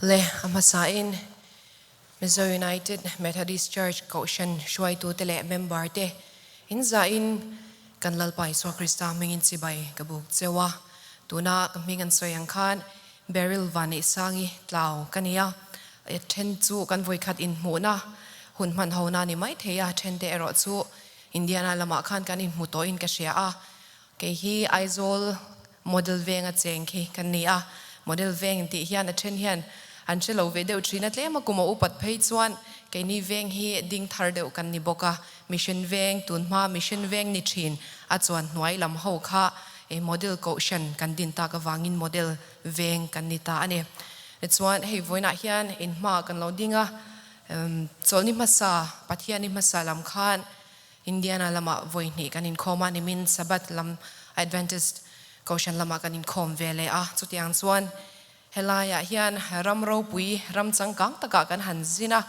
Le a hmasain Mizo United Methodist Church Kohhran hruaitute leh member te inzahin kan Lalpa Isua Krista hmingin chibai ka buk cheu a. Tuna ka hming an sawi ang khan Beryl Vanneihsangi tlau ka ni a, then chu kan vawikhat inhmuhna hun hman hona a ni maithei a, then te erawh chu Indiana lamah khan kan inhmu tawhin ka hria a. Kei hi Aizawl Model Venga cheng khi kan ni a, Model Veng tih hian a then hian an hre lo ve deuh thin a, tlema kum a upat phei chuan keini veng hi ding thar deuh kan ni bawk a, Mission Veng tunhma Mission Veng ni thin a chuan hnuai lam ho kha Model Kohhran kan din tak avangin Model Veng kan ni ta a ni. Chuan hei vawiinah hian inhma kan lo ding a, chawlhni hmasa Pathianni hmasa lam khan Indiana lamah vawi hnih kan inkhawm a, nimin Sabbath lam Adventist Kohhran lamah kan inkhawm ve leh a. Chutiang chuan helaiah hian ram ropui, ram changkang takah kan han zin a,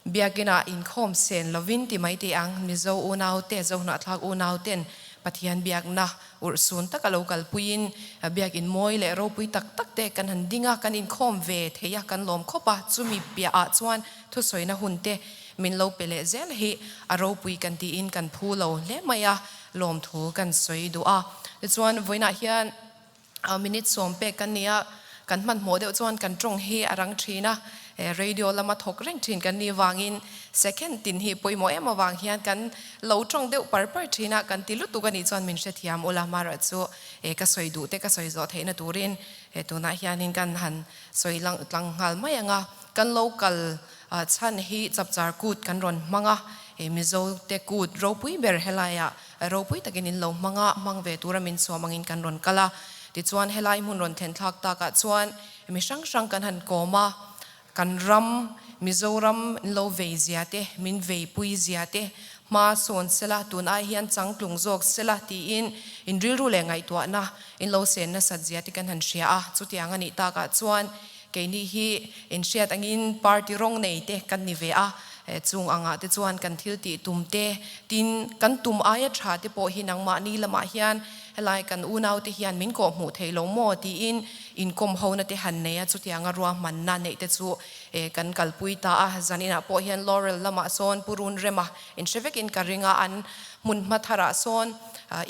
biakinah inkhawm sen lovin ti mai teh ang, Mizo unaute, Zohnahthlak unauten Pathian biakna urhsun taka lo kalpuiin biakin mawi leh ropui tak tak te kan han ding a, kan inkhawm ve thei a, kan lawm khawp a. Chumi piahah chuan thusawina hun te Min lo pe leh zel hi a ropui kan tiin kan phu lo hle mai a, lawmthu kan sawi duh a. Tichuan vawiinah hian minute sawm pek kan ni a, kan hmanhmawh deuh chuan kan tawng hi a rang thin a, radio lama thawk reng thin kan nih vangin second tin hi pawimawh em avang hian kan lo tawng deuh par par thin a, kan ti lutuk a nih chuan min hrethiam ula mara chu ka sawi duh te ka sawi zawh theihna turin tunah hianin kan han sawi lang tlang nghal mai ang a, kan lo kal Chhan hi chapchar kut kan rawn hmang a, he Mizo te kut ropui ber helaiah ropui takin in lo hmang a, hmang ve tura min chhuam angin kan rawn kal a. Tichuan helai hmun rawn thlen thlak takah chuan mi hrang hrang kan han kawm a, kan ram Mizoram in lo vei zia te, min veipui zia te, hma sawn sela, tun ai hian changtlung zawk sela tiin in rilru leh ngaihtuahna in lo sen nasat zia te kan han hria a. Chutiang a nih takah chuan Keini hi inhriat angin party rawng nei te kan ni ve a, chung angah te chuan kan thil tih tum te, tin kan tum aia tha te pawh hi nangmahni lamah hian helai kan unau te hian min kawh hmuh theih lo maw tiin inkawm hona te han nei a, chutianga ruahmanna neih te chu kan kalpui ta a. Zaninah pawh hian Laurel lamah sawn Pu Runrema inhre vekin ka ring a, an hmun hma tharah sawn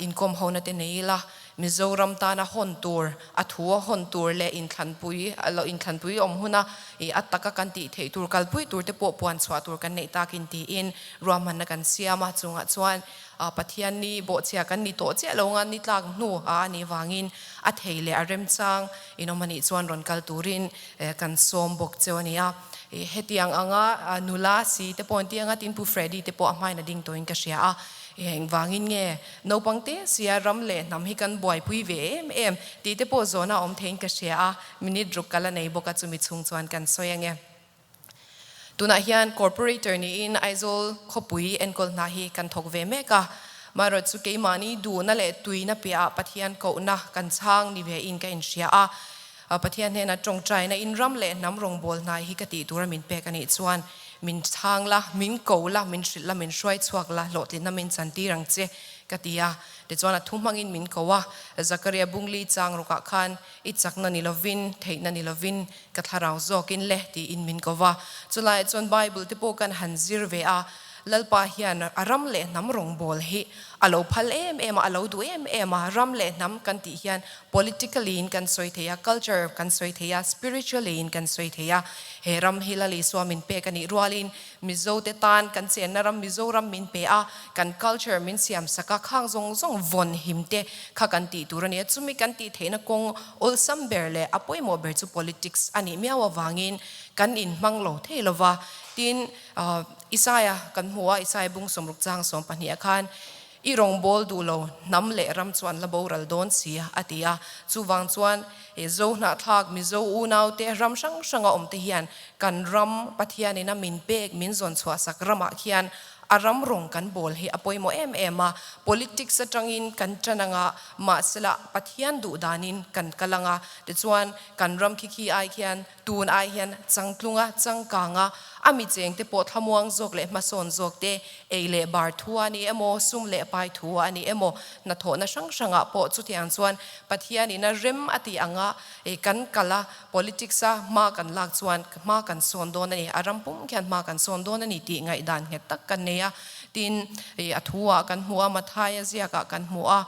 inkawm hona te nei ila. Mizoram tana hawn tur, a thu a hawn tur leh inthlanpui, lo inthlanpui awm huna i a taka kan tih theih tur kalpui tur te pawh puan chhuah tur kan neih takin tiin ruahmanna kan siam a, chungah chuan Pathian ni bawhchhia kan ni tawh chiah lo nga ni tlak hnu a anih vangin a thei leh a remchang inawm anih chuan rawn kal turin kan sawm bawk cheu a ni a. Hetiang anga nula si te pawh an ti anga tin Pu Freddy te pawh a hmain a ding tawhin ka hria a, engvangin nge Naupang te sia ram leh hnam hi kan buaipui ve em em tih te pawh zawhna awm theiin ka hria a, minute ruk kal a nei bawk a chumi chhung chuan kan sawi ange. Tunah hian Corporator niin Aizawl khawpui enkawl hna hi kan thawk ve mek a, marawh chu keimahni duhna leh tuina piahah Pathian kohna kan chhang ni ve in ka inhria a, Pathian hnena tawngtaina in ram leh hnam rawngbâwl hna hi ka tih tura min pek a nih chuan min chhang la, min ko la, min hrilh la, min hruai chhuak la, hlawhtlinna min chantir ang che, ka ti a. Tichuan a thu hmangin min ko a, Zakaria bungli chang rukah khan i chakna ni lovin, theihna ni lovin ka thlarau zawkin le tiin min ko va. Chulaiah chuan Bible te pawh kan han zir ve a, Lalpa hian a ram leh hnam rawngbâwl hi a lo phal em em a, a lo duh em em a, ram leh hnam kan tih hian politically in kan sawi thei a, culture kan sawi thei a, spiritually in kan sawi thei a, he ram hi Lal Isua min pek a nih rualin Mizo te tan kan chenna ram Mizoram min pe a, kan culture min siam sak a, khang zawng zawng vawn him te kha kan tih tur a ni a, chumi kan tih theihna kawng awlsam ber leh a pawimawh ber chu politics a nih miau avangin kan inhmang lo thei lo va, tin Isaia kan hmu a, Isaia bung sawmruk chang 12 ah khan i rawngbâwl duh lo hnam leh ram chu an la boral dawn si a ti a. Chuvang chuan he Zo hnahthlak Mizo unaute ram hrang hranga awmte hian kan ram Pathianin a min pek min zawn chhuahsak ramah khian a ram rawng kan bawl hi a pawimawh em em a. Politics atangin kan tan anga mahsela Pathian duh danin kan kal anga tichuan kan ram khi khi ai khian Tun ai hian changtlunga changkanga A mi chengte pawh thlamuang zawk leh hmasawn zawk te, ei leh bar thu a ni emaw, sum leh pai thu a ni emaw, hnathawhna hrang hrangah pawh chutiang chuan Pathianin a rem a tih anga kan kal a, politics a hma kan lak chuan hma kan sawn dawn a ni, a ram pum khian hma kan sawn dawn a ni tih ngaihdan nghet tak kan nei a. Tin, a thu ah kan hmu a, Mathaia ziakah kan hmu a.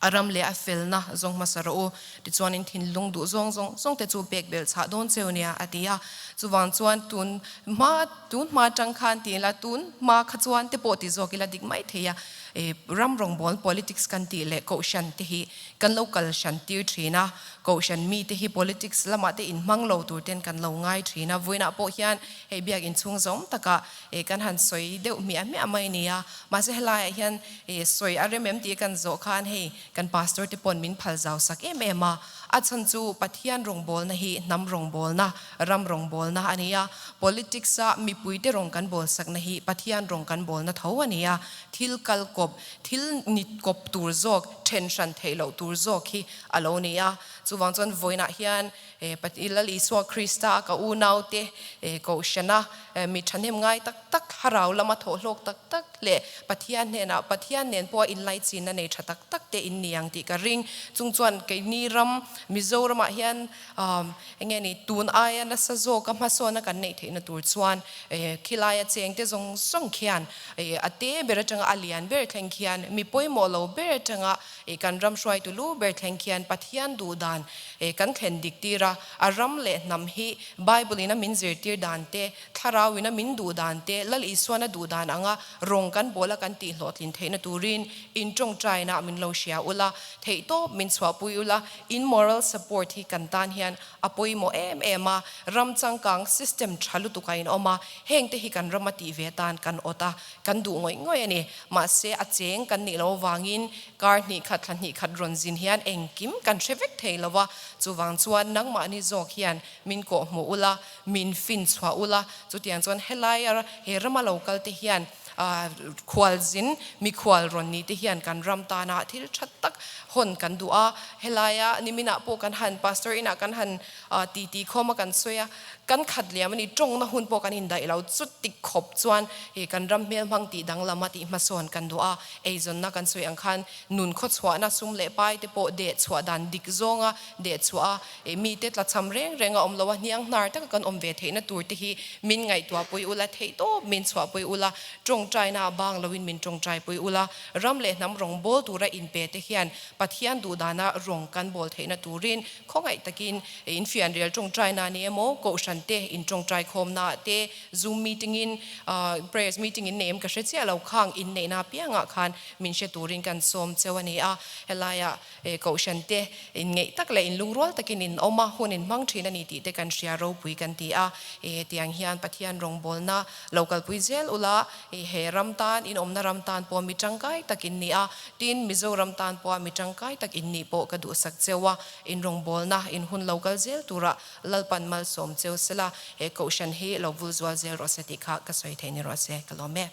A ram leh a felna zawng hmasa rawh u, tichuanin thinlung duh zawng zawng zawng te chu pek belh chhah dawn cheu nia, a ti a. Chuvang chuan tun hma tun hma atang khan ti ila, tun hma kha chuan te pawh ti zawk ila dik mai thei a. Ram rawngbâwl politics kan tih leh kohhran te hi kan lo kal hran tir thin a, kohhran mite hi politics lamah te inhmang lo tur ten kan lo ngai thin a. Vawiinah pawh hian hei biak inchhung zawm takah kan han sawi deuh hmiah hmiah mai nia. Mahse helaiah hian sawi a rem em tih kan zawh khan hei kan pastor te pawn min phal zau sak em em a. A chhan chu Pathian rawngbawlna hi hnam rawngbawlna, ram rawngbawlna a ni a. Politics a mipui te rawng kan bawl sakna hi Pathian rawng kan bawlna tho a ni a. Thil kal kawp, thil ni kawp tur zawk, then hran theih loh tur zawk hi a lo ni a. Chuvang chuan vawiinah hian Lal Isua Krista ka unaute Kohhrana mi thahnem ngai tak tak, thlarau lama thawhhlawk tak tak leh Pathian hnenah Pathian nen pawha inlaichinna nei tha tak tak te in ni ang tih ka ring. Chung chuan keini ram Mizoramah hian eng nge ni tun aia nasa zawka hmasawna kan neih theihna tur chuan khilaia chengte zawng zawng khian a te ber atanga a lian ber thleng khian mi pawimawh lo ber atanga kan ram hruaitu lu ber thleng khian Pathian duh dan Kan thlen dik tir a, a ram leh hnam hi Bible in a min zirtir dan te, Thlarau in a min duh dan te, Lal Isuan a duh dan anga rawng kan bawl a kan tih hlawhtlin theihna turin in tawngtaina min lo hria ula, theihtawp min chhuahpui ula, in moral support hi kan tan hian a pawimawh em em a, ram changkang system tha lutuk a in awm a, heng te hi kan ram a tih ve tan kan awt a, kan duh ngawih ngawih a ni. Mahse a cheng kan nih loh avangin Kar hnih khat thla hnih khat rawn zin hian engkim kan hre vek thei lo a, chuvang chuan nangmahni zawk hian min kawh hmuh ula, min fin chhuah ula, chutiang chuan helai a he rama lo kal te hian khual zin, mikhual rawn ni te hian kan ram tana thil tha tak hawn kan duh a, helaia niminah pawh kan han pastor inah kan han titi khawm a kan sawi a, kan khat liam a ni, tawngna hun pawh kan indaih lo, chuti khawp chuan kan ram hmelhmang tih danglam a tih hmasawn kan duh a. Eizawnna kan sawi ang khan nun khawchhuahna sum leh pai te pawh deh chhuah dan dik zawnga deh chhuah a, mite tlachham reng reng a awm lo a, hniang hnar taka kan awm ve theihna tur te hi min ngaihtuahpui ula, theihtawp min chhuahpui ula, tawngtaina a bang loin min tawngtaipui ula, ram leh hnam rawng bawl tura inpe te hian Pathian duhdana rawng kan bawl theihna turin khawngaih takin infianrial tawngtaina ni emaw, kohhran te intawngtai khawmnaah te, Zoom meeting in prayers meeting in nei em ka hre chiah lo khang in neihna apiangah khan min hre turin kan sawm cheu a ni a, helaiah kohhran te in ngeih tak leh in lungrual takin in awm a, hun in hmang thin a ni tih te kan hria ropui kan ti a, tiang hian Pathian rawngbawlna lo kalpui zel ula he ram tan in awmna ram tan pawh mi tangkai tak in ni a, tin Mizoram tan pawha mi tangkai tak in nih pawh ka duhsak cheu a, in rawngbawlna in hun lo kal zel turah Lalpan malsawm cheu sela, he kohhran hi lo vul zual zel rawh se tih kha ka sawi thei ni rawh se, ka lawm e.